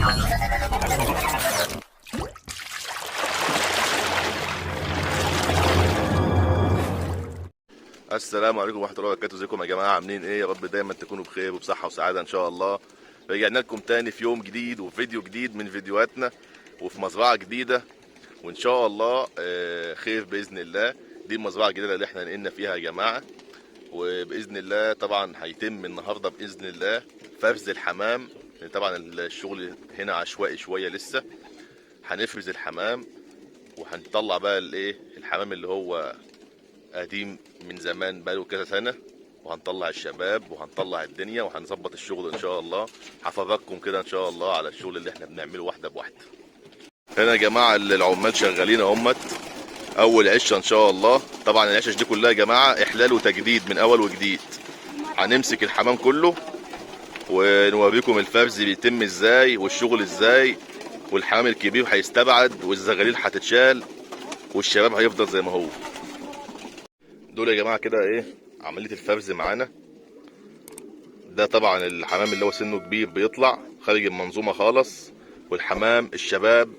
السلام عليكم ورحمة الله وبركاته. ازيكم يا جماعة، عاملين ايه؟ يا رب دايما تكونوا بخير وبصحه وسعادة ان شاء الله. رجعنا لكم تاني في يوم جديد وفيديو جديد من فيديوهاتنا وفي مزرعة جديدة، وان شاء الله خير باذن الله. دي المزرعة الجديدة اللي احنا نقلنا فيها يا جماعة، وباذن الله طبعا هيتم النهارده باذن الله فرز الحمام. طبعا الشغل هنا عشوائي شوية لسه، هنفرز الحمام وهنطلع بقى الايه الحمام اللي هو قديم من زمان بقاله كذا سنة، وهنطلع الشباب وهنطلع الدنيا وهنظبط الشغل ان شاء الله. هفرجكم كده ان شاء الله على الشغل اللي احنا بنعمله واحدة بواحدة. هنا يا جماعة العمال شغالين اهمت، اول عشه ان شاء الله. طبعا العشش دي كلها يا جماعة احلال وتجديد من اول وجديد. هنمسك الحمام كله ونوريكم الفرز بيتم ازاي والشغل ازاي، والحمام الكبير هيستبعد والزغاليل هتتشال والشباب هيفضل زي ما هو. دول يا جماعة كده ايه عملية الفرز معانا. ده طبعا الحمام اللي هو سنة كبير بيطلع خارج المنظومة خالص، والحمام الشباب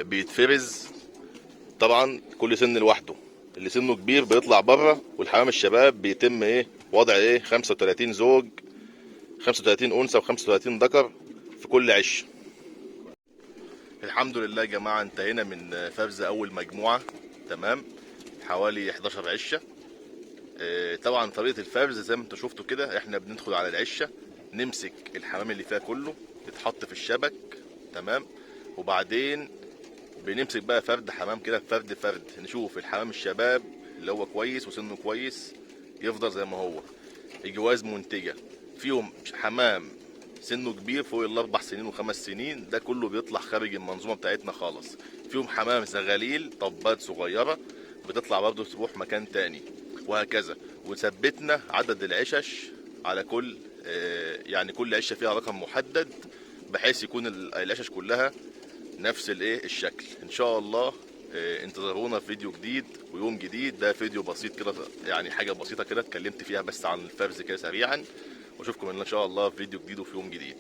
بيتفرز طبعا كل سن لوحده. اللي سنة كبير بيطلع بره، والحمام الشباب بيتم ايه وضع ايه 35 زوج، 35 انثى و35 ذكر في كل عش. الحمد لله يا جماعة انتهينا من فرز اول مجموعة، تمام، حوالي 11 عشه. طبعا طريقه الفرز زي ما انتوا شفتوا كده، احنا بندخل على العشه نمسك الحمام اللي فيها كله يتحط في الشبك، تمام، وبعدين بنمسك بقى فرد حمام كده، فرد فرد، نشوف الحمام الشباب اللي هو كويس وسنة كويس يفضل زي ما هو. الجواز منتجه فيهم حمام سنة كبير فوق ال4 سنين و5 سنين، ده كله بيطلع خارج المنظومة بتاعتنا خالص. فيهم حمام زغاليل طبات صغيرة بتطلع برضه تروح مكان تاني، وهكذا. وثبتنا عدد العشش على كل يعني كل عشه فيها رقم محدد، بحيث يكون العشش كلها نفس الايه الشكل ان شاء الله. انتظرونا في فيديو جديد ويوم جديد. ده فيديو بسيط كده، يعني حاجة بسيطة كده اتكلمت فيها بس عن الفرز كده سريعا، واشوفكم ان شاء الله في فيديو جديد وفي يوم جديد.